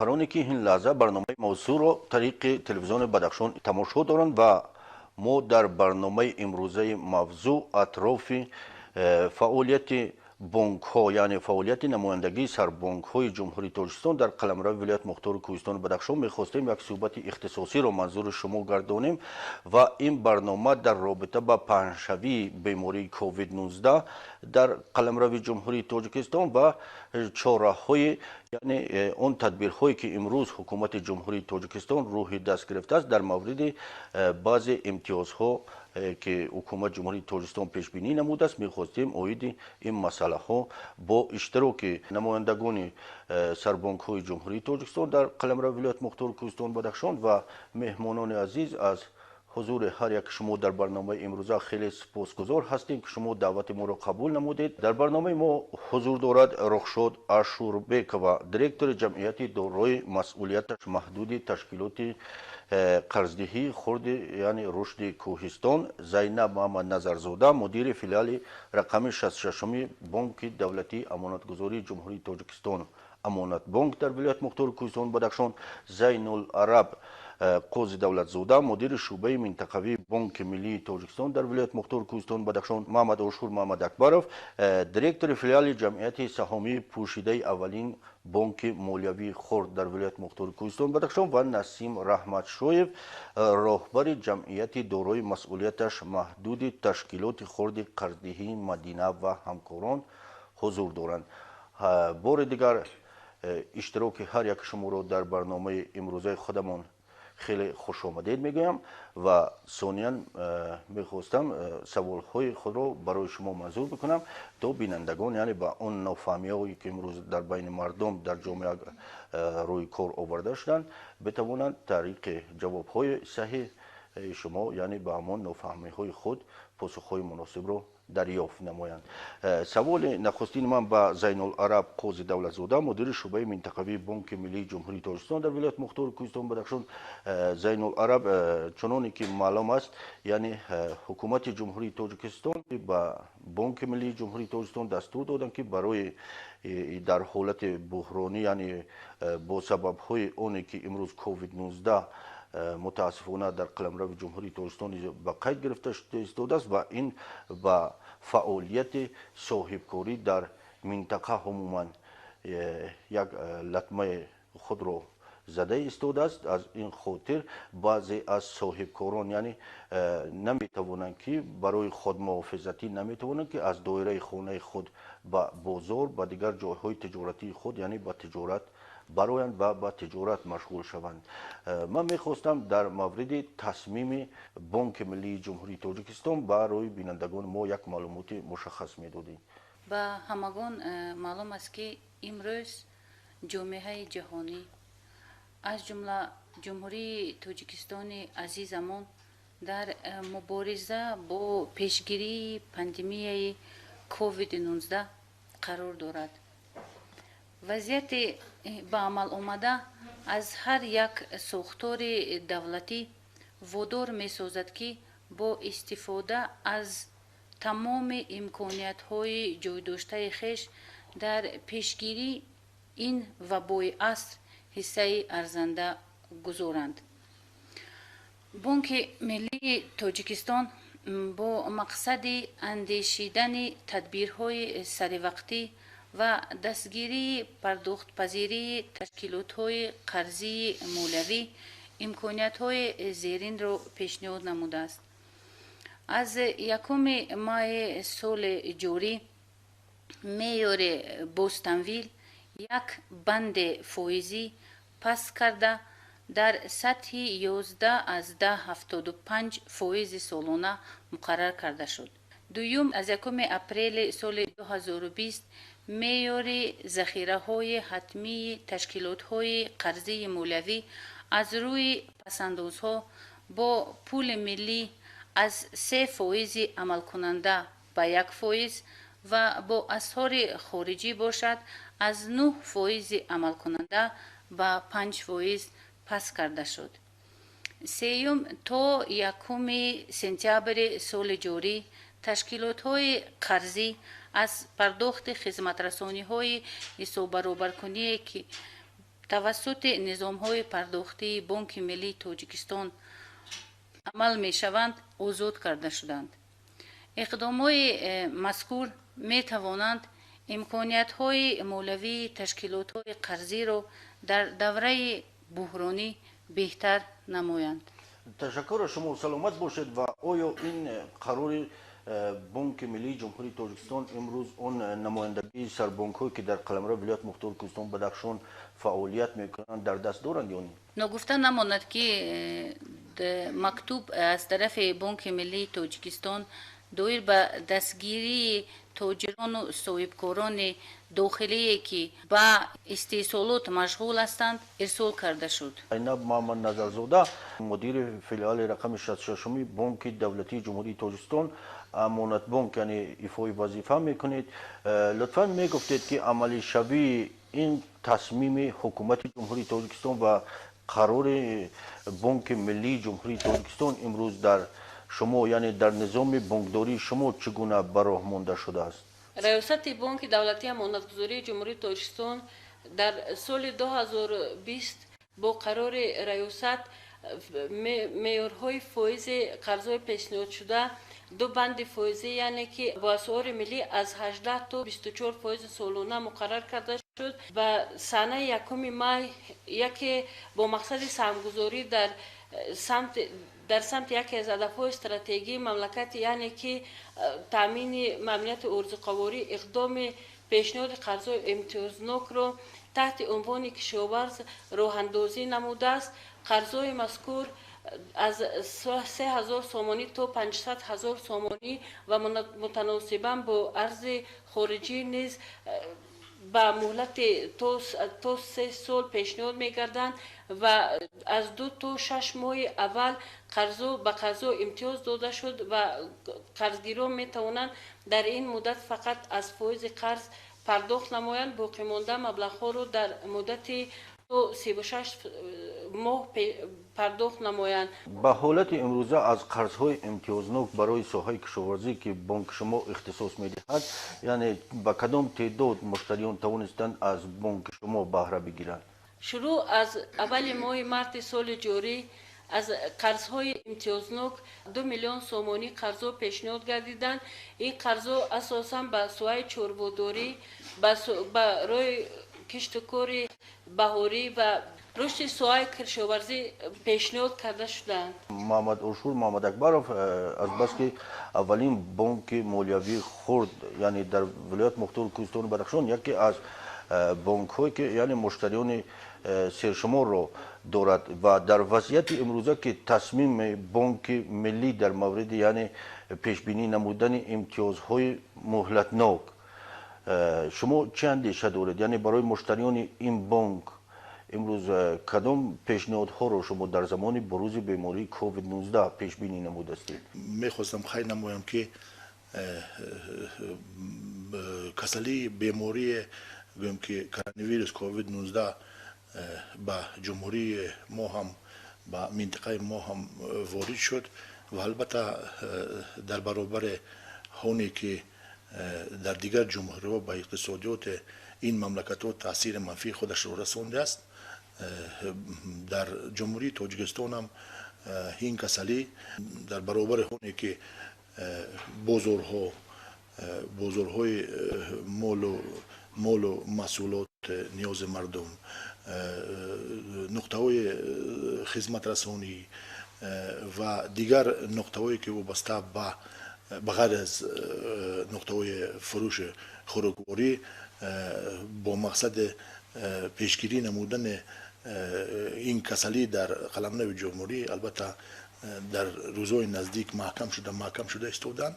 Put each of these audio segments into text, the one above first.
Нафароне ки ин лаҳза барномаи мавзӯъро тариқи телевизиони Бадахшон тамошо доранд, ва мо дар барномаи имрӯзаи мавзӯъ атрофи фаъолияти бонкҳо, яъне фаъолияти намояндагии сарбонкҳои Ҷумҳурии Тоҷикистон дар қаламрави вилояти мухтори Кӯҳистони Бадахшон мехостем як суҳбати ихтисосиро манзури шумо гардонем. Ва ин барнома дар робита ба паҳншавии бемории COVID-19 дар қаламрави Ҷумҳурии Тоҷикистон ва чораҳои, яъне он тадбирҳое, ки имрӯз ҳукумати Ҷумҳурии Тоҷикистон рӯҳи даст гирифтааст, дар мавриди баъзе имтиёзҳо, ки ҳукумати Ҷумҳурии Тоҷикистон пешбинӣ намудааст, мехостем оиди ин масъалаҳо бо иштироки намояндагони сарбонкҳои Ҷумҳурии Тоҷикистон дар қаламрави вилояти мухтори Кӯҳистони Бадахшон ва меҳмонони азиз. Аз ҳузури ҳар як шумо дар барномаи имрӯза хеле сипосгузор ҳастем, ки шумо даъвати моро қабул намудед. Дар барномаи мо ҳузур дорад Рухшод Ашурбекова, директори ҷамъияти дорои масъулияташ маҳдуди ташкилоти қарздиҳии хурди, яъне рушди Кӯҳистон, Зайнаб Муҳаммадназарзода, мудири филиали рақами 66-уми Бонки давлатии амонатгузории Ҷумҳурии Тоҷикистон Амонатбонк дар вилояти мухтори Кӯҳистони Бадахшон, Зайнул Араб Қози Давлатзода, мудири шӯъбаи минтақавии Бонки миллии Тоҷикистон дар вилояти мухтори Кӯҳистони Бадахшон, Муҳаммад Ошур Муҳаммад Акбаров, директори филиали ҷамъияти саҳомии пӯшидаи аввалин бонки молиявии хурд дар вилояти мухтори Кӯҳистони Бадахшон ва Насим Раҳматшоев, роҳбари ҷамъияти дорои масъулияташ маҳдуди ташкилоти хурди қарздиҳии Мадина ва ҳамкорон ҳузур доранд. Бори дигар иштироки ҳар як шуморо дар барномаи имрӯзаи худамон хеле хушомадед мегӯям ва сониян мехостам саволҳои худро барои шумо манзур бикунам, то бинандагон, яъне ба он нофаҳмиҳое, ки имрӯз дар байни мардум, дар ҷомеа рӯи кор оварда шуданд, битавонанд тариқи ҷавобҳои саҳиҳи шумо, яъне ба ҳамон нофаҳмиҳои худ посухҳои муносибро дарёфт намоянд. Саволи нахустини ман ба Зайнулараб Қози Давлатзода, мудири шӯъбаи минтақавии Бонки миллии Ҷумҳурии Тоҷикистон дар вилояти мухтори Кӯҳистони Бадахшон. Зайнулараб, чуноне ки маълум аст, яъне ҳукумати Ҷумҳурии Тоҷикистон ба Бонки миллии Ҷумҳурии Тоҷикистон дастур доданд, ки барои дар ҳолати буҳронӣ, яъне бо сабабҳои оне ки имрӯз COVID-19 мутаассифона дар қаламрави Ҷумҳурии Тоҷикистон ба қайд гирифта истодааст ва ин ба фаъолияти соҳибкорӣ дар минтақа умуман як латмаи худро зада истодааст, аз ин хотир баъзе аз соҳибкорон, яъне наметавонанд, ки барои худмуҳофизатӣ наметавонанд, ки аз доираи хонаи худ ба бозор, ба дигар ҷойҳои тиҷоратии худ, яъне ба тиҷорат бароянд ва ба тиҷорат машғул шаванд. Ман мехостам дар мавриди тасмими Бонки миллии Ҷумҳурии Тоҷикистон барои бинандагони мо як маълумоти мушаххас медодед. Ба ҳамагон маълум аст, ки имрӯз ҷомеаи ҷаҳонӣ, аз ҷумла Ҷумҳурии Тоҷикистони азизамон, дар мубориза бо пешгирии пандемияи COVID-19 қарор дорад. Вазъияти ба амал омада аз ҳар як сохтори давлатӣ водор месозад, ки бо истифода аз тамоми имкониятҳои ҷойдоштаи хеш дар пешгирии ин вабои аср ҳиссаи арзанда гузоранд. Бонки миллии Тоҷикистон бо мақсади андешидани тадбирҳои саривақтӣ ва дастгирии пардохтпазирии ташкилотҳои қарзии молиявӣ имкониятҳои зеринро пешниҳод намудааст. Аз 1 майи соли ҷорӣ меъёри бозтамвил як банди фоизӣ паст карда, дар сатҳи 11,75% солона муқаррар карда шуд. Дуюм, аз 1 апрели соли 2020 меъёри захираҳои ҳатмии ташкилотҳои қарзии молиявӣ аз рӯи пасандозҳо бо пули миллӣ аз 3% амалкунанда ба 1% ва бо асъори хориҷӣ бошад, аз 9% амалкунанда ба 5% паст карда шуд. Сеюм, то 1 сентябри соли ҷорӣ ташкилотҳои қарзӣ аз пардохти хизматрасониҳои ҳисоббаробаркуние, ки Тавассути низомҳои пардохтии Бонки миллии Тоҷикистон амал мешаванд, озод карда шуданд. Иқдомҳои мазкур метавонанд имкониятҳои молиявии ташкилотҳои қарзиро дар давраи буҳронӣ беҳтар намоянд. Ташаккур, шумо саломат бошед. Ва оё ин қарори Бонки миллии Ҷумҳурии Тоҷикистон имрӯз он намояндагии сарбонкҳое, ки дар қаламрави вилояти мухтори Кӯҳистон Бадахшон фаъолият мекунанд, дар даст доранд ё не? Ногуфта намонад, ки мактуб аз тарафи Бонки миллии Тоҷикистон доир ба дастгирии тоҷирону соҳибкорони дохилие, ки ба истеҳсолот машғул ҳастанд, ирсол карда шуд. Айнаб Мамадназарзода, мудири филиали рақами 66-уми Бонки давлатии Ҷумҳурии Тоҷикистон Амонатбонк, яъне ифои вазифа мекунед. Лутфан мегуфтед, ки амалишавии ин тасмими ҳукумати Ҷумҳурии Тоҷикистон ва қарори Бонки миллии Ҷумҳурии Тоҷикистон имрӯз дар шумо, яъне дар низоми бонкдории шумо, чӣ гуна ба роҳ монда шудааст? Раёсати Бонки давлатии амонатгузории Ҷумҳурии Тоҷикистон дар соли 2020 бо қарори раёсат меъёрҳои фоизи қарзҳои пешниҳодшуда ду банди фоизӣ, яъне ки бо асъори миллӣ аз 18 то 24 фоизи солона муқаррар карда шуд. Ба санаи 1 май яке бо мақсади саҳмгузорӣ дар самти яке аз ҳадафҳои стратегии мамлакат, яъне ки таъмини амнияти орзуқаворӣ, иқдоми пешниҳоди қарзҳои имтиёзнокро таҳти унвони «Кишоварз» роҳандозӣ намудааст. Қарзҳои мазкур аз 3000 сомонӣ то 500 000 сомонӣ ва мутаносибан бо арзи хориҷӣ низ ба муҳлати то 3 сол пешниҳод мегарданд ва аз 2 то 6 моҳи аввал қарзо ба қарзо имтиёз дода шуд ва қарзгирон метавонанд дар ин муддат фақат аз фоизи қарз пардохт намоянд, боқимонда маблағҳоро дар муддати то 36 моҳ пардохт намоянд. Ба ҳолати имрӯза аз қарзҳои имтиёзнок барои соҳаи кишоварзӣ, ки бонки шумо ихтисос медиҳад, яъне ба кадом теъдод муштариён тавонистанд аз бонки шумо баҳра бигиранд? Шурӯъ аз аввали моҳи марти соли ҷорӣ аз қарзҳои имтиёзнок 2 миллион сомонӣ қарзҳо пешниҳод гардиданд. Ин қарзҳо асосан ба соҳаи чорводорӣ, барои кишту кори баҳорӣ ва рушди соҳаи кишоварзӣ пешниҳод карда шуданд. Муҳаммад Ошур Муҳаммадакбаров, азбаски аввалин бонки молиявии хурд, яъне дар вилояти мухтори Кӯҳистони Бадахшон, яке аз бонкҳое, ки яъне муштариёни сершуморро дорад, ва дар вазъияти имрӯза, ки тасмими Бонки миллӣ дар мавриди, яъне пешбинӣ намудани имтиёзҳои муҳлатнок, шумо чӣ андеша доред? Яъне барои муштариёни ин бонк имрӯз кадом пешниҳодҳоро шумо дар замони бурӯзи бемории COVID-19 пешбинӣ намудастед? Мехостам қайд намоям, ки касалии беморие, гӯем ки коронавирус COVID-19, ба ҷумҳурии мо ҳам, ба минтақаи мо ҳам ворид шуд ва албатта дар баробари оне ки дар дигар ҷумҳуриҳо ба иқтисодиёти ин мамлакатҳо таъсири манфии худашро расондааст, дар Ҷумҳурии Тоҷикистон ҳам ин касалӣ дар баробари оне ки бозорҳои молу маҳсулот, ниёзи мардум, нуқтаҳои хизматрасонӣ ва дигар нуқтаҳое, ки вобаста ба ғайр аз нуқтаҳои фурӯши хӯрокворӣ, бо мақсади пешгирӣ намудани ин касалӣ дар қаламрави ҷумҳурӣ, албатта дар рӯзҳои наздик маҳкам шуда истоданд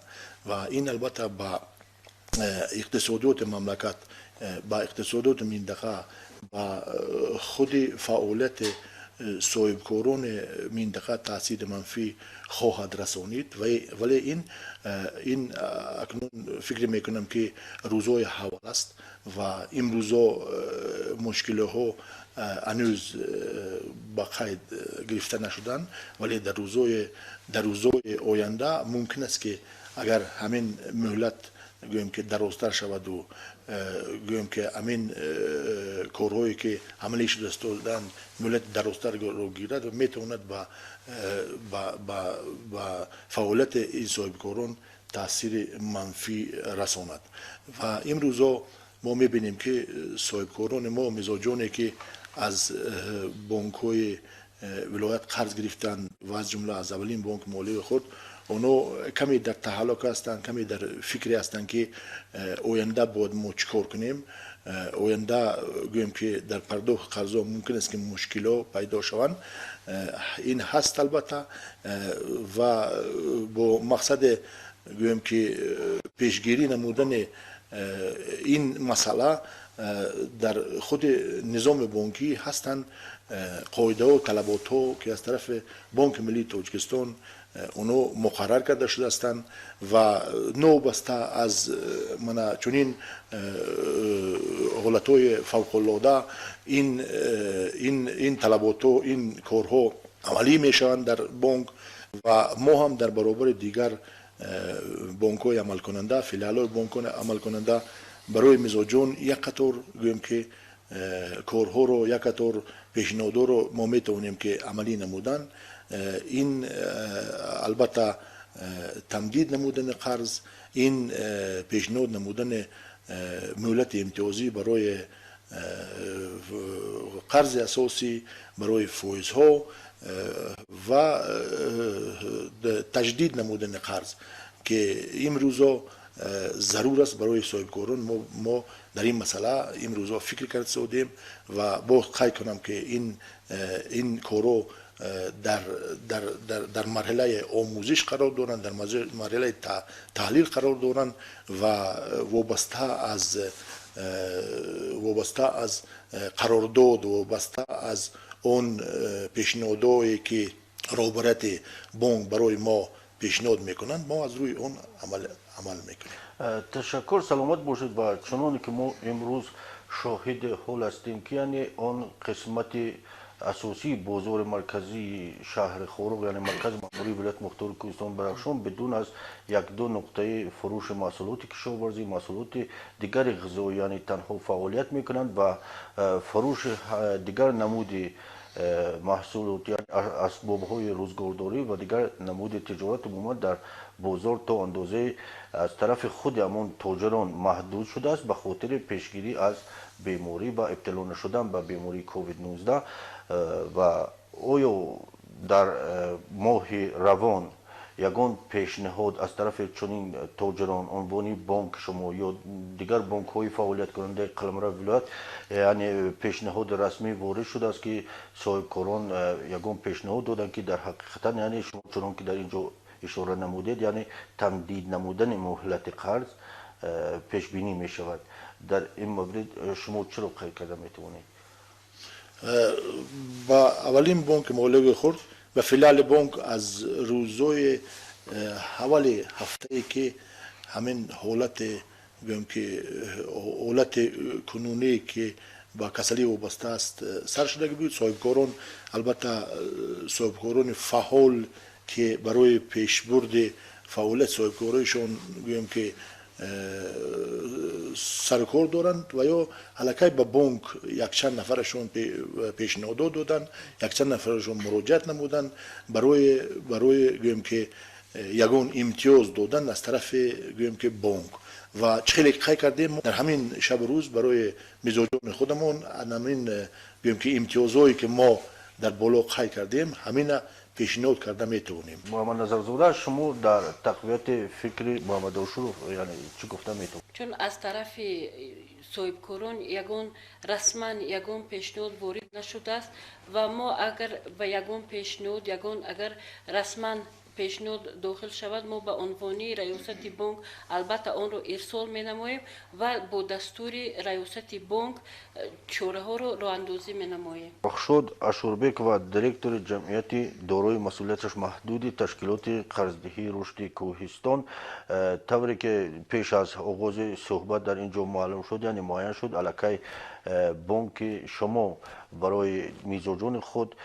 ва ин албатта ба иқтисодиёти мамлакат, ба иқтисодиёти минтақа, ба худи фаъолияти соҳибкорони минтақа таъсири манфӣ хоҳад расонид. Вале ин акнун фикр мекунам, ки рӯзҳои аввал аст ва имрӯзо мушкилиҳо ҳанӯз ба қайд гирифта нашуданд, вале дар рӯзҳои оянда мумкин аст, ки агар ҳамин муҳлат гӯем ки дарозтар шаваду гӯем ки ҳамин корҳое ки амалӣ шуда муҳлати дарозтарро гирад ва метавонад ба фаъолияти ин соҳибкорон таъсири манфӣ расонад. Ва имрӯзо мо мебинем ки соҳибкорони мо, мизоҷоне ки аз бонкҳои вилоят қарз гирифтанд ва аз ҷумла аз аввалин бонки молияи худ, онҳо каме дар таҳаллук ҳастанд, каме дар фикре ҳастанд ки оянда бояд мо чӣ кор кунем. Оянда гӯем ки дар пардохти қарзҳо мумкин аст ки мушкилҳо пайдо шаванд. Ин ҳаст албатта, ва бо мақсаде гӯем ки пешгирӣ намудани ин масъала дар худи низоми бонкӣ ҳастанд қоидаҳо, талаботҳо ки аз тарафи Бонки Миллии Тоҷикистон онҳо муқаррар карда шудаастанд ва новобаста аз мана чунин ҳолатҳои фавқулода ин талаботҳо, ин корҳо амалӣ мешаванд дар бонк ва мо ҳам дар баробари дигар бонкҳои амалкунанда, филиалҳои бонкҳои амалкунанда барои мизоҷон як қатор гӯем ки корҳоро, як қатор пешниҳодҳоро мо метавонем ки амалӣ намудан. Ин албатта тамдид намудани қарз, ин пешниҳод намудани муҳлати имтиёзӣ барои қарзи асосӣ, барои фоизҳо ва таҷдид намудани қарз ки имрӯзо зарур аст барои соҳибкорон. Мо дар ин масъала имрӯзо фикр карда истодем ва боз қайд кунам ки ин корҳо дар марҳилаи омӯзиш қарор доранд, дар марҳилаи таҳлил қарор доранд ва вобаста аз қарордод, вобаста аз он пешниҳодҳое ки роҳбарияти бонк барои мо пешниҳод мекунанд, мо аз рӯи он амал мекунем. Ташаккур, саломат бошед. Ва чуноне ки мо имрӯз шоҳиди ҳол ҳастем ки яъне он қисмати асосии бозори марказии шаҳри Хоруғ, яъне маркази маъмурии вилояти мухтори Кӯҳистони Бадахшон, бидун аз як-ду нуқтаи фурӯши маҳсулоти кишоварзӣ, маҳсулоти дигари ғизоӣ, яъне танҳо фаъолият мекунанд ва фурӯши дигар намуди маҳсулот, асбобҳои рӯзгордорӣ ва дигар намуди тиҷорат умуман дар бозор то андозаи аз тарафи худи ҳамон тоҷирон маҳдуд шудааст ба хотири пешгирӣ аз беморӣ ва ибтило нашудан ба бемории COVID-19. Ва оё дар моҳи равон ягон пешниҳод аз тарафи чунин тоҷирон унвони бонк шумо ё дигар бонкҳои фаъолияткунандаи қаламрави вилоят, яъне пешниҳоди расмӣ ворид шудааст ки соҳибкорон ягон пешниҳод доданд ки дар ҳақиқатан, яъне шумо чунон ки дар ин ҷо ишора намудед, яъне тамдид намудани муҳлати қарз пешбинӣ мешавад, дар ин маврид шумо чиро қайд карда метавонед? Ба аввалин бонки молиявии хурд, ба филиали бонк аз рӯзҳои аввали ҳафтае ки ҳамин ҳолате, гӯем ки ҳолати кунуние ки ба касалӣ вобаста аст, сар шудагӣ буд, соҳибкорон, албатта соҳибкорони фаъол ки барои пешбурди фаъолияти соҳибкориашон, гӯем ки сарукор доранд ва ё аллакай ба бонк якчанд нафарашон пешниҳодот доданд, якчанд нафарашон муроҷиат намуданд барои гӯем ки ягон имтиёз додан аз тарафи, гӯем ки, бонк. Ва чӣ хеле қайд кардем, дар ҳамин шабу рӯз барои мизоҷони худамон ҳамин, гӯем ки, имтиёзҳое ки мо дар боло қайд кардем, ҳамина пешниҳод карда метавонем. Муҳаммад Назарзода, шумо дар тақвияти фикри Муҳаммад Ошуров, яъне чӣ гуфта метавонед? Чун аз тарафи соҳибкорон ягон расман ягон пешниҳод ворид нашудааст ва мо агар ба ягон пешниҳод, ягон агар расман пешниҳод дохил шавад, мо ба унвони раёсати бонк албатта онро ирсол менамоем ва бо дастури раёсати бонк чораҳоро роҳандозӣ менамоем. Бахшод Ашурбекова, директори ҷамъияти дорои масъулияташ маҳдуди ташкилоти қарздиҳии рушди Кӯҳистон, тавре ки пеш аз оғози суҳбат дар ин ҷо маълум шуд, яъне муайян шуд, аллакай бонки шумо барои мизоҷони худ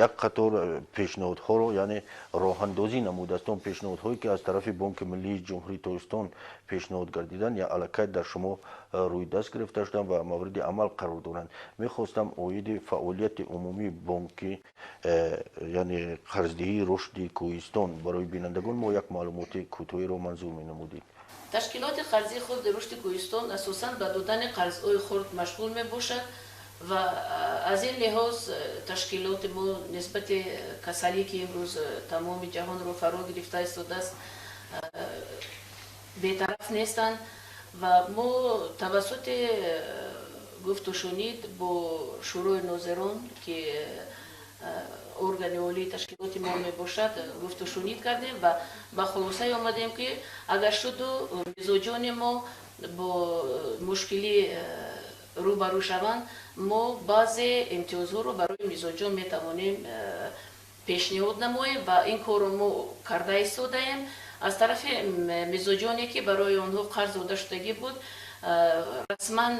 як қатор пешниҳодҳоро, яъне роҳандозӣ намудааст. Он пешниҳодҳое, ки аз тарафи Бонки Миллии Ҷумҳурии Тоҷикистон пешниҳод гардиданд, я аллакай дар шумо рӯи даст гирифта шуданд ва мавриди амал қарор доранд. Мехостам оиди фаъолияти умумии бонки, яъне қарздиҳии рушди Кӯҳистон, барои бинандагон мо як маълумоти кӯтоҳиро манзур менамудед. Ташкилоти қарзии хурди рушди Кӯҳистон асосан ба додани қарзҳои хурд машғул мебошад ва аз ин лиҳоз ташкилоти мо нисбати касалӣ, ки имрӯз тамоми ҷаҳонро фаро гирифта истодааст, бетараф нестанд ва мо тавассути гуфтушунид бо Шӯрои нозирон, ки органи олии ташкилоти мо мебошад, гуфтушунид кардем ва ба хулосае омадем, ки агар шуду мизоҷони мо бо мушкилӣ рӯбарӯ шаванд, мо баъзе имтиёзҳоро барои мизоҷон метавонем пешниҳод намоем ва ин корро мо карда истодаем. Аз тарафи мизоҷоне, ки барои онҳо қарз дода шудагӣ буд, расман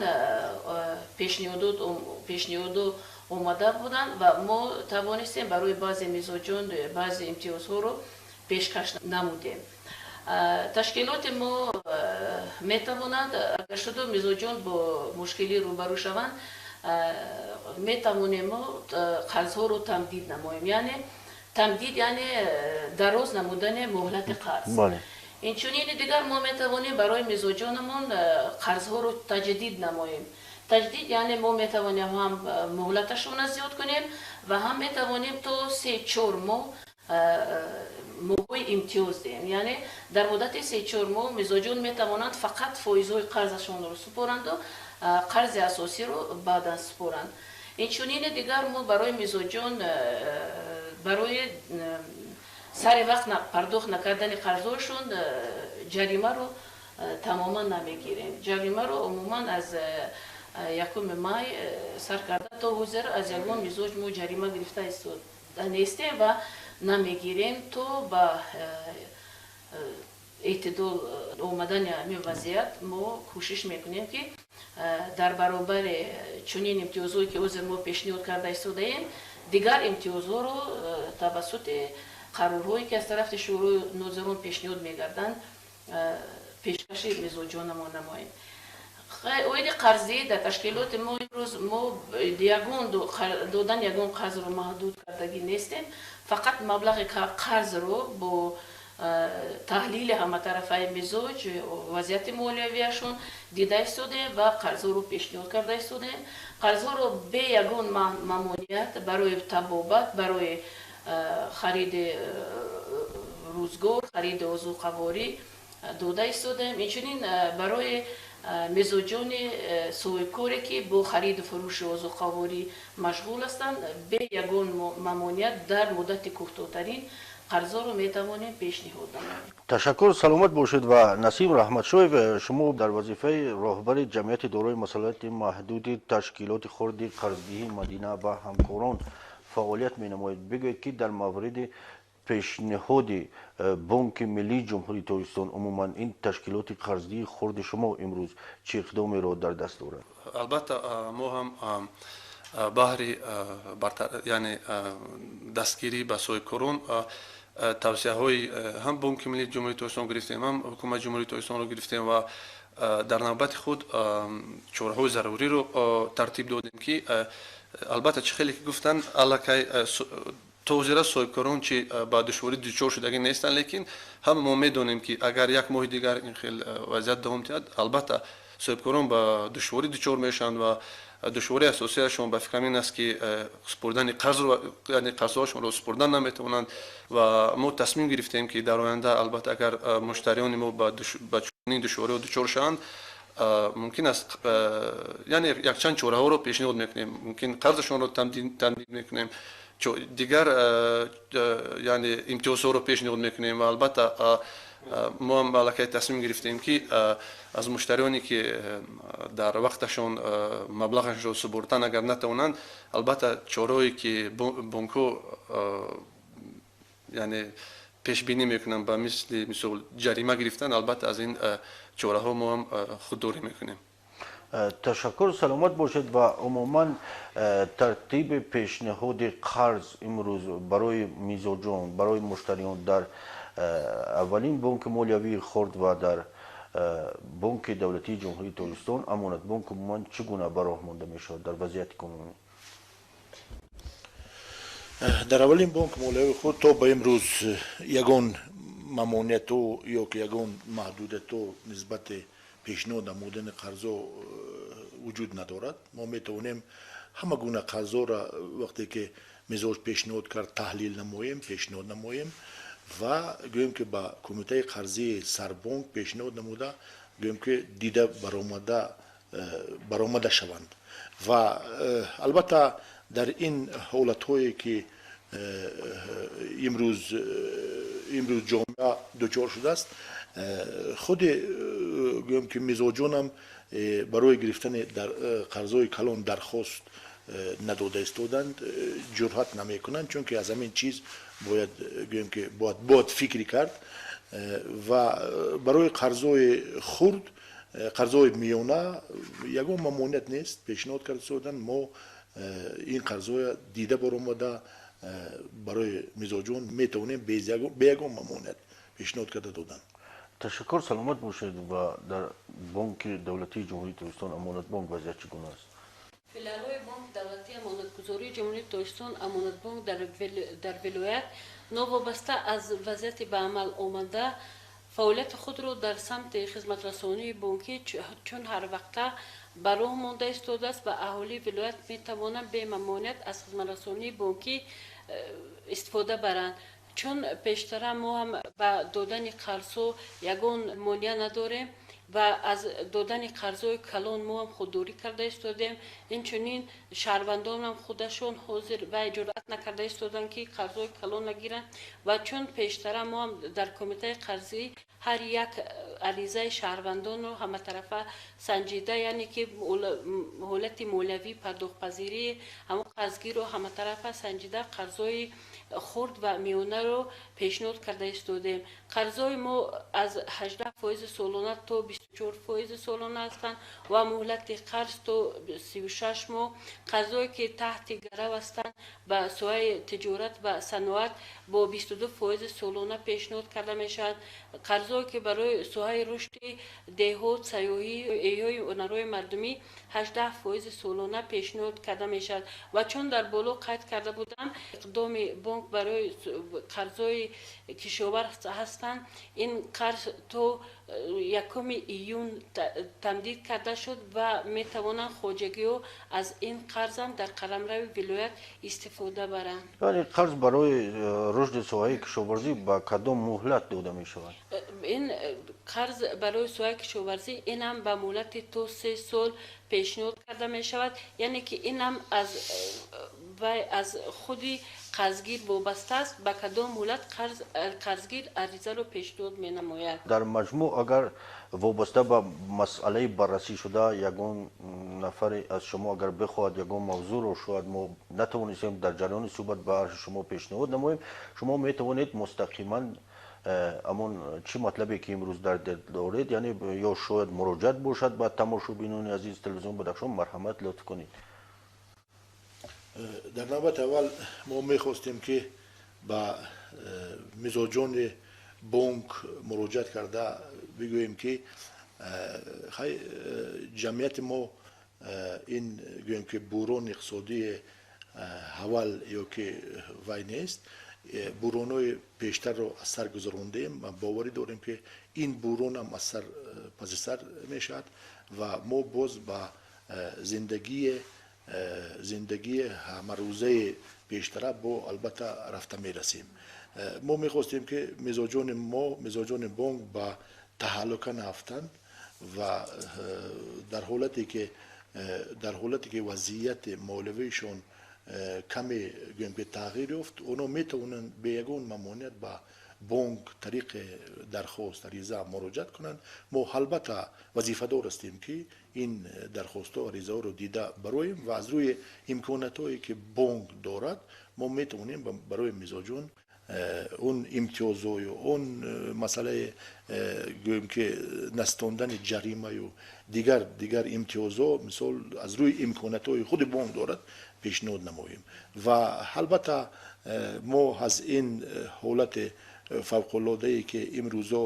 пешниҳодо омада буданд ва мо тавонистем барои баъзе мизоҷон баъзе имтиёзҳоро пешкаш намудем. Ташкилоти мо метавонад, агар шуду мизоҷон бо мушкилӣ рӯбарӯ шаванд, метавонем мо қарзҳоро тамдид намоем, яъне тамдид, яъне дароз намудани муҳлати қарз. Инчунини дигар мо метавонем барои мизоҷонамон қарзҳоро таҷдид намоем. Таҷдид, яъне мо метавонем ҳам муҳлаташонро зиёд кунем ва ҳам метавонем то 3-4 моҳ моҳҳои имтиёз диҳем, яъне дар муддати 3-4 моҳ мизоҷон метавонанд фақат фоизҳои қарзашонро супоранду қарзи асосиро баъдан супоранд. Инчунини дигар мо барои мизоҷон барои сари вақт пардохт накардани қарзҳояшон ҷаримаро тамоман намегирем. Ҷаримаро умуман аз 1 май сар карда то ҳозир аз ягон мизоҷ мо ҷарима гирифта истода нестем ва намегирем. То ба эътидол омадани ҳамин вазъият мо кӯшиш мекунем, ки дар баробари чунин имтиёзҳое, ки ҳозир мо пешниҳод карда истодаем, дигар имтиёзҳоро тавассути қарорҳое, ки аз тарафи Шӯрои нозирон пешниҳод мегарданд, пешкаши мизоҷонамон намоем. Оиди қарздиҳӣ дар ташкилоти мо имрӯз мо ягон додани ягон қарзро маҳдуд кардагӣ нестем, фақат маблағи қарзро бо таҳлили ҳаматарафаи мизоҷ, вазъияти молиявиашон дида истодаем ва қарзҳоро пешниҳод карда истодаем. Қарзҳоро бе ягон мамоният барои табобат, барои хариди рӯзгор, хариди озуқаворӣ дода истодаем. Инчунин барои мизоҷони соҳибкоре, ки бо хариду фурӯши озуқаворӣ машғул ҳастанд, бе ягон мамоният дар муддати кӯтоҳтарин қарзҳоро метавонем пешниҳод намоем. Ташаккур, саломат бошед. Ва Насим Раҳматшоев, шумо дар вазифаи роҳбари ҷамъияти дорои масъулияти маҳдуди ташкилоти хурди қарздиҳии Мадина ва ҳамкорон фаъолият менамоед. Бигӯед, ки дар мавриди пешниҳоди Бонки Миллии Ҷумҳурии Тоҷикистон умуман ин ташкилоти қарздиҳии хурди шумо имрӯз чӣ иқдомеро дар даст дорад? Албатта, мо ҳам баҳри, яъне дастгирӣ ба соҳибкорон тавсияҳои ҳам Бонки Миллии Ҷумҳурии Тоҷикистон гирифтем, ҳам Ҳукумати Ҷумҳурии Тоҷикистонро гирифтем ва дар навбати худ чораҳои заруриро тартиб додем, ки албатта, чӣ хеле ки гуфтанд, аллакай то ҳозира соҳибкорон чи ба душворӣ дучор шудагӣ нестанд, лекин ҳама мо медонем, ки агар як моҳи дигар ин хел вазъият давом диҳад, албатта, соҳибкорон ба душворӣ дучор мешаванд ва душвории асосияшон, ба фикрам, ин аст, ки супурдани қарзро, яъне қарзҳояшонро супурдан наметавонанд. Ва мо тасмим гирифтем, ки дар оянда, албатта, агар муштариёни мо ба чунин душвориҳо дучор шаванд, мумкин аст, яъне якчанд чораҳоро пешниҳод мекунем, мумкин қарзашонро тамдид мекунем, дигар, яъне имтиёзҳоро пешниҳод мекунем. Ва албатта, мо ҳам аллакай тасмим гирифтем, ки аз муштариёне, ки дар вақташон маблағашонро супурдан агар натавонанд, албатта, чораҳое, ки бонкҳо, яъне пешбинӣ мекунанд, ба мисли мисол ҷарима гирифтан, албатта, аз ин чораҳо мо ҳам худдорӣ мекунем. Ташаккур, саломат бошед. Ва умуман тартиби пешниҳоди қарз имрӯз барои мизоҷон, барои муштариён дар аввалин бонки молиявии хурд ва дар бонки давлатии Ҷумҳурии Тоҷикистон Амонатбонк умуман чӣ гуна ба роҳ монда мешавад дар вазъияти кунунӣ? Дар аввалин бонки молиявии худ то ба имрӯз ягон мамонияту ё ки ягон маҳдудияту нисбати пешниҳод намудани қарзо вуҷуд надорад. Мо метавонем ҳама гуна қарзоро, вақте ки мизоҷ пешниҳод кард, таҳлил намоем, пешниҳод намоем ва гӯем ки ба кумитаи қарзии сарбонк пешниҳод намуда, гӯем ки дида баромада шаванд. Ва албатта дар ин ҳолатҳое ки имрӯз ҷомеа дучор шудааст, худи гӯем ки мизоҷонам барои гирифтани қарзҳои калон дархост надода истоданд, ҷуръат намекунанд, чунки аз ҳамин чиз бояд гӯем ки бояд фикр кард. Ва барои қарзҳои хурд, қарзҳои миёна ягон мамоният нест, пешниҳод карда истоданд. Мо ин қарзҳоя дида баромада барои мизоҷон метавонем бе ягон мамоният пешниҳод карда додан. Ташаккур, саломат бошед. Ва дар бонки давлатии Ҷумҳурии Тоҷикистон Амонатбонк вазъият чӣ гуна аст? Филиалҳои Бонки давлатии амонатгузории Ҷумҳурии Тоҷикистон Амонатбонк дар вилоят новобаста аз вазъияти ба амал омада фаъолияти худро дар самти хизматрасонии бонкӣ чун ҳарвақта ба роҳ монда истодааст ва аҳолии вилоят метавонанд бемамоният аз хизматрасонии бонкӣ истифода баранд. Чун пештара мо ҳам ба додани қарзҳо ягон монеа надорем ва аз додани қарзҳои калон мо ҳам худдорӣ карда истодем. Инчунин шаҳрвандонам худашон ҳозир ва ҷуръат накарда истоданд, ки қарзҳои калон нагиранд. Ва чун пештара мо ҳам дар кумитаи қарзӣ ҳар як аризаи шаҳрвандонро ҳаматарафа санҷида, яъне ки ҳолати молиявӣ, пардохтпазирии ҳамон қарзгирро ҳаматарафа санҷида, қарзҳои хурд ва миёнаро пешниҳод карда истодем. Қарзҳои мо аз 18% солона то 24% солона ҳастанд ва муҳлати қарз то 36 моҳ. Қарзҳое ки таҳти гарав ҳастанд ба соҳаи тиҷорат ва саноат бо 22% солона пешниҳод карда мешаванд. Қарзҳое ки барои соҳаи рушди деҳот, сайёҳӣ, эҳёи ҳунарҳои мардумӣ 18% солона пешниҳод карда мешавад. Ва чун дар боло қайд карда будам, иқдоми бонк барои қарзҳои кишоварз ҳастанд. Ин қарз то 1 июн тамдид карда шуд ва метавонанд хоҷагиҳо аз ин қарзам дар қаламрави вилоят истифода баранд. Яъне қарз барои рушди соҳаи кишоварзӣ ба кадом муҳлат дода мешавад? Ин қарз барои соҳаи кишоварзӣ инам ба муҳлати то 3 сол пешниҳод карда мешавад, яъне ки инам аз худи қарзгир вобаста аст, ба кадом муҳлат қарзгир аризаро пешниҳод менамояд. Дар маҷмӯъ агар вобаста ба масъалаи баррасӣ шуда ягон нафаре аз шумо агар бихоҳад ягон мавзӯъро шояд мо натавонистем дар ҷараёни суҳбат ба арши шумо пешниҳод намоем, шумо метавонед мустақиман амон чӣ матлабе ки имрӯз дар дил доред, яъне ё шояд муроҷиат бошад ба тамошобинони азиз телевизион Бадахшон, марҳамат, лутф кунед. Дар навбати аввал мо мехостем ки ба мизоҷони бонк муроҷиат карда бигӯем, ки хай ҷамъияти мо ин гӯем ки буҳрони иқтисодии ҳавал ё ки вай нест, буҳронҳои пештарро аз сар гузарондем ва боварӣ дорем, ки ин буҳронам аз сар паси сар мешавад ва мо боз ба зиндагии ҳамарӯзаи пештара бо албатта рафта мерасем. Мо мехостем, ки мизоҷони мо, мизоҷони бонк ба таҳаллука наафтанд ва дар ҳолате ки вазъияти молиявишон каме гӯем ки тағйир ёфт, онҳо метавонанд бе ягон мамоният ба бонк тариқи дархост, ариза муроҷиат кунанд. Мо албатта вазифадор ҳастем, ки ин дархостҳо, аризаҳоро дида бароем ва аз рӯи имкониятҳое ки бонк дорад, мо метавонем барои мизоҷон Он имтиёзою он масъалаи, гӯем ки, настондани ҷаримаю дигар имтиёзҳо, мисол, аз рӯи имкониятҳои худи бонк дорад, пешниҳод намоем. Ва албатта мо аз ин ҳолати фавқулоддае, ки имрӯзо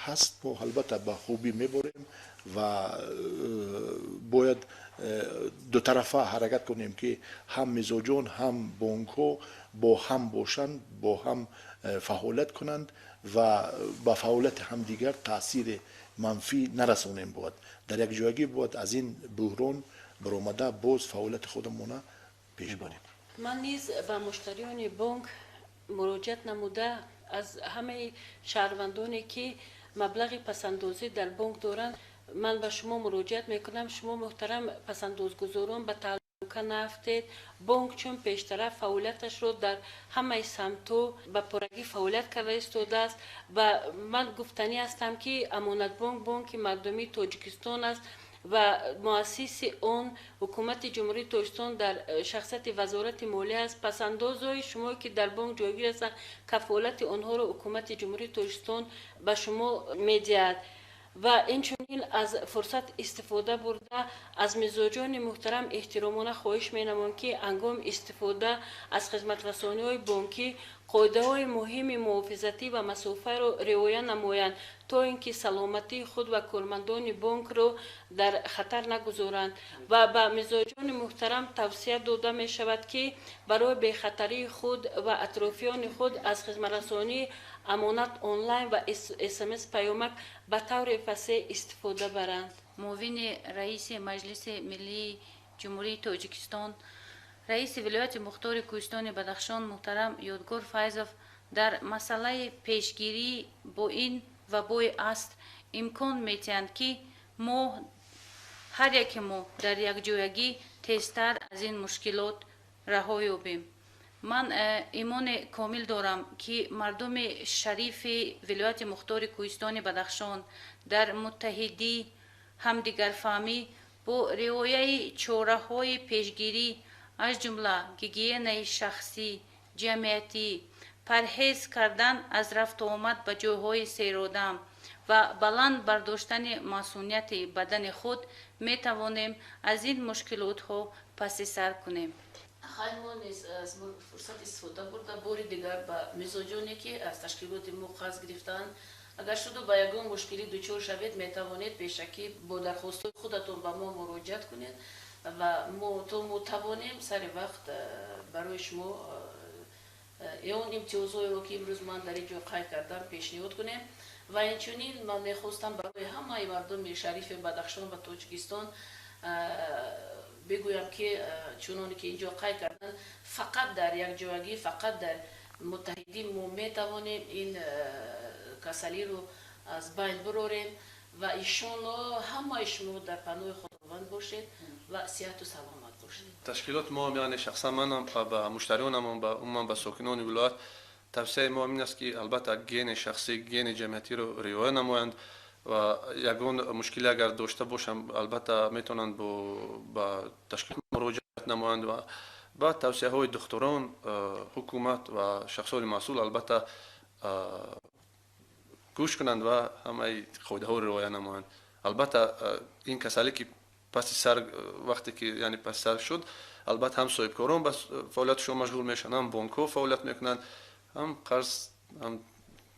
ҳаст, мо албатта ба хубӣ меборем ва бояд дутарафа ҳаракат кунем, ки ҳам мизоҷон, ҳам бонкҳо бо ҳам бошанд, бо ҳам фаъолият кунанд ва ба фаъолияти ҳамдигар таъсири манфӣ нарасонем. Бояд дар якҷоягӣ бояд аз ин буҳрон баромада, боз фаъолияти худамона пеш барем. Ман низ ба муштариёни бонк муроҷиат намуда, аз ҳамаи шаҳрвандоне, ки маблағи пасандозӣ дар бонк доранд, ман ба шумо муроҷиат мекунам: шумо, муҳтарам пасандозгузорон, ба таҳлука наафтед. Бонк чун пештара фаъолияташро дар ҳамаи самтҳо ба пуррагӣ фаъолият карда истодааст. Ва ман гуфтанӣ ҳастам, ки Амонатбонк бонки мардумии Тоҷикистон аст ва муассиси он Ҳукумати Ҷумҳурии Тоҷикистон дар шахсияти Вазорати молия аст. Пасандозҳои шумо, ки дар бонк ҷойгир ҳастанд, кафолати онҳоро Ҳукумати Ҷумҳурии Тоҷикистон ба шумо медиҳад. Ва инчунин аз фурсат истифода бурда, аз мизоҷони муҳтарам эҳтиромона хоҳиш менамоям, ки ҳангоми истифода аз хизматрасониҳои бонкӣ қоидаҳои муҳими муҳофизатӣ ва масофаро риоя намоянд, то ин ки саломатии худ ва кормандони бонкро дар хатар нагузоранд. Ва ба мизоҷони муҳтарам тавсия дода мешавад, ки барои бехатарии худ ва атрофиёни худ аз хизматрасонии Амонат Онлайн ва СМС паёмак ба таври васеъ истифода баранд. Муовини раиси Маҷлиси Миллии Ҷумҳурии Тоҷикистон, раиси вилояти мухтори Кӯҳистони Бадахшон муҳтарам Ёдгор Файзов дар масъалаи пешгирӣ бо ин вабои аср имкон метиҳанд, ки мо, ҳар яке мо, дар якҷоягӣ тезтар аз ин мушкилот раҳо ёбем. Ман имони комил дорам, ки мардуми шарифи вилояти мухтори Кӯҳистони Бадахшон дар муттаҳидӣ, ҳамдигарфаҳмӣ, бо риояи чораҳои пешгирӣ, аз ҷумла гигиенаи шахсӣ, ҷамъиятӣ, парҳез кардан аз рафтуомад ба ҷойҳои серодам ва баланд бардоштани масунияти бадани худ метавонем аз ин мушкилотҳо паси сар кунем. Хай, мо низ аз фурсат истифода бурда, бори дигар ба мизоҷоне, ки аз ташкилоти мо қарз гирифтаанд, агар шуду ба ягон мушкилӣ дучор шавед, метавонед пешакӣ бо дархостҳои худатон ба мо муроҷиат кунед ва мо то мо тавонем сари вақт барои шумо он имтиёзҳоеро, ки имрӯз ман дар ин ҷо қайд кардам, пешниҳод кунем. Ва инчунин ман мехостам барои ҳамаи мардуми шарифи Бадахшон ва Тоҷикистон бигӯям, ки чуноне ки инҷо қайд карданд, фақат дар якҷоягӣ, фақат дар муттаҳидӣ мо метавонем ин касалиро аз байн бирорем. Ва иншоалло ҳамаи шумо дар паноҳи Худованд бошед ва сиҳату саломат бошед. Ташкилоти мо, яъне шахсан манам, ба муштариёнамон, ба умуман ба сокинони вилоят тавсияи мо ин аст, ки албатта гигиенаи шахсӣ, гигиенаи ҷамъиятиро риоя намоянд ва ягон мушкиле агар дошта бошанд, албатта метавонанд ба ташкилот муроҷиат намоянд ва ба тавсияҳои духтурон, ҳукумат ва шахсони масъул албатта гӯш кунанд ва ҳамаи қоидаҳоро риоя намоянд. Албатта ин касале ки паси сар, вақте ки, яъне, паси сар шуд, албатта ҳам соҳибкорон ба фаъолиятшон машғул мешаванд, ҳам бонкҳо фаъолият мекунанд, ҳам қарз ҳам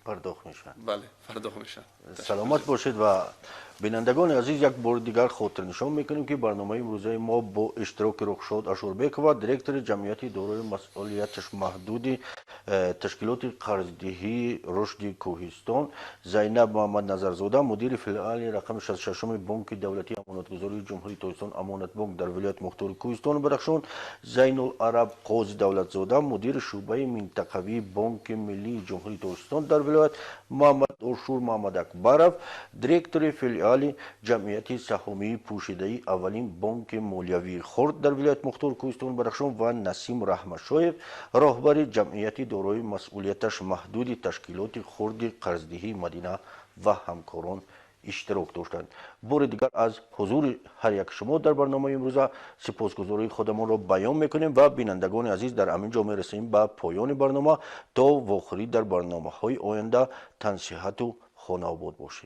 пардохт мешавад. Бале, пардохт мешавад. Саломат бошед. Ва бинандагони азиз, як бори дигар хотирнишон мекунем, ки барномаи имрӯзаи мо бо иштироки Рухшод Ашурбекова, директори ҷамъияти дорои масъулияташ маҳдуди ташкилоти қарздиҳии Рушди Кӯҳистон, Зайнаб Муҳаммадназарзода, мудири филиали рақами 66-уми Бонки давлатии амонатгузории Ҷумҳурии Тоҷикистон Амонатбонк дар вилояти мухтори Кӯҳистону Бадахшон, Зайнул Араб Қози Давлатзода, мудири шӯъбаи минтақавии Бонки миллии Ҷумҳурии Тоҷикистон дар вилоят, Муҳаммад Ошур Муҳаммадакбаров, директори филиали ҷамъияти саҳомии пӯшидаи аввалин бонки молиявии хурд дар вилояти мухтори Кӯҳистону Бадахшон ва Насим Раҳматшоев, роҳбари ҷамъияти дорои масъулияташ маҳдуди ташкилоти хурди қарздиҳии Мадина ва ҳамкорон. Иштирок доштанд. Бори дигар аз ҳузури ҳар як шумо дар барномаи имрӯза сипосгузории худамонро баён мекунем ва, бинандагони азиз, дар ҳамин ҷо мерасем ба поёни барнома. То вохӯрӣ дар барномаҳои оянда, тансиҳату хонаобод бошед.